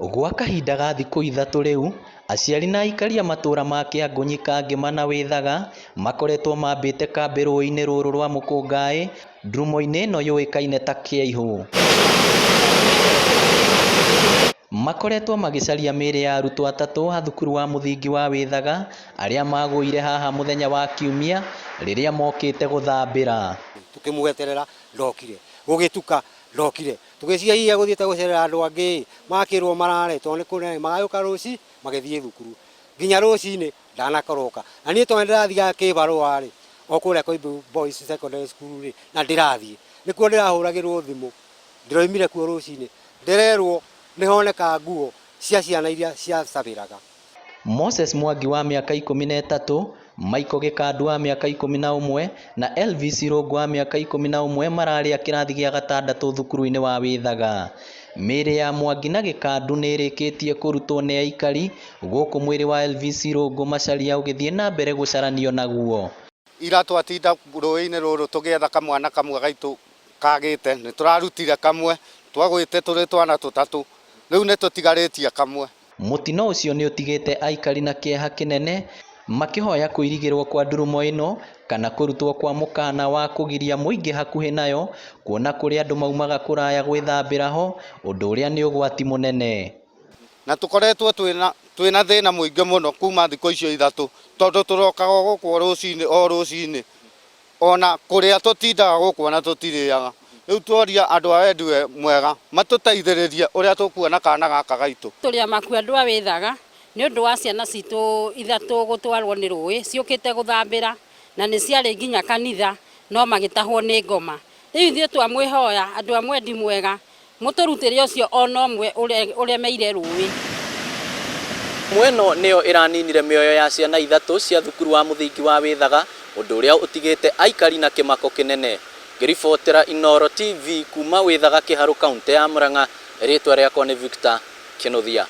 Gwa kahinda ga thikũ 3 rĩu, aciari na aikari a matũra ma Kĩangũnyi, Kangĩma na Wĩthaga makoretwo mambĩte kambĩ rũĩ-inĩ rũrũ rwa Mũkũngaĩ ndurumo-inĩ ĩno yũĩkaine ta Kĩaihũ. Makoretwo magĩcaria mĩĩrĩ ya arutwo 3 a thukuru wa mũthingi wa Wĩthaga arĩa magũire haha mũthenya wa Kiumia rĩrĩa mokĩte gũthambĩra. Tũkĩmweterera ndokire, gũgĩtuka ndokire, tũgĩciria hihi egũthiĩte gũcerera andũ angĩ, makĩrwo marare tondũ nĩ kũrĩ magagĩũka rũci magĩthiĩ thukuru nginya rũcinĩ ndanakorwo oka. Na niĩ tondũ nĩndĩrathiaga kĩbarũa rĩ, o kũrĩa Koimbũ Boys Secondary School rĩ, na ndĩrathiĩ nĩkuo ndĩrahũragĩrwo thimũ, ndĩroimire kuo rũcinĩ ndĩrerwo nĩhoneka nguo cia ciana iria ciacabĩraga. Moses Mwangi wa mĩaka 13, Michael Gĩkandu wa mĩaka 11 na Elvis Irũngũ wa mĩaka 11 mararĩ a kĩrathi gĩa gatandatũ thukuru-inĩ wa Wĩthaga. Mĩĩrĩ ya Mwangi na Gĩkandu nĩ ĩrĩkĩtie kũrutwo nĩ aikari gũkũ mwĩrĩ wa Elvis Irũngũ Macharia ũgĩthiĩ na mbere gũcaranio naguo. Ira twatinda rũĩ-inĩ rũrũ tũgĩetha kamwana kamwe gaitũ kagĩte, nĩ tũrarutire kamwe, twagwĩte tũrĩ twana tũtatũ, rĩu nĩ tũtigarĩtie kamwe. Mũtino ũcio nĩ ũtigĩte aikari na kĩeha kĩnene makĩhoya kũirigĩrwo kwa ndurumo ĩno kana kũrutwo kwa mũkana wa kũgiria mũingĩ hakuhĩ nayo kuona kũrĩ andũ maumaga kũraya gwĩthambĩra ho, ũndũ ũrĩa nĩ ũgwati mũnene. Na tũkoretwo twĩna thĩna mũingĩ mũno kuma thikũ icio 3 tondũ tũrokaga gũkũ o rũcinĩ o rũcinĩ, ona kũrĩa tũtindaga gũkũ ona tũtirĩaga. Rĩu tworia andũ a wendi mwega matũteithĩrĩrie ũrĩa tũkuona kana gaka gaitũ. Tũrĩ amaku andũ a Wĩthaga nĩ ũndũ wa ciana citũ 3 gũtwarwo nĩ rũĩ ciũkĩte gũthambĩra na nĩ ciarĩ nginya kanitha no magĩtahwo nĩ ngoma. Rĩu ithuĩ twamwĩhoya andũ a mwendi mwega mũtũrutĩre ũcio ona ũmwe ũremeire rũĩ. Mweno nĩyo ĩraninire mĩoyo ya ciana 3 cia thukuru wa mũthingi wa Wĩthaga, ũndũ ũrĩa ũtigĩte aikari na kĩmako kĩnene. Ngĩribotera Inooro TV kuma Wĩthaga Kĩharũ, kaunti ya Murang'a, rĩtwa rĩakwa nĩ Victor Kĩnuthia.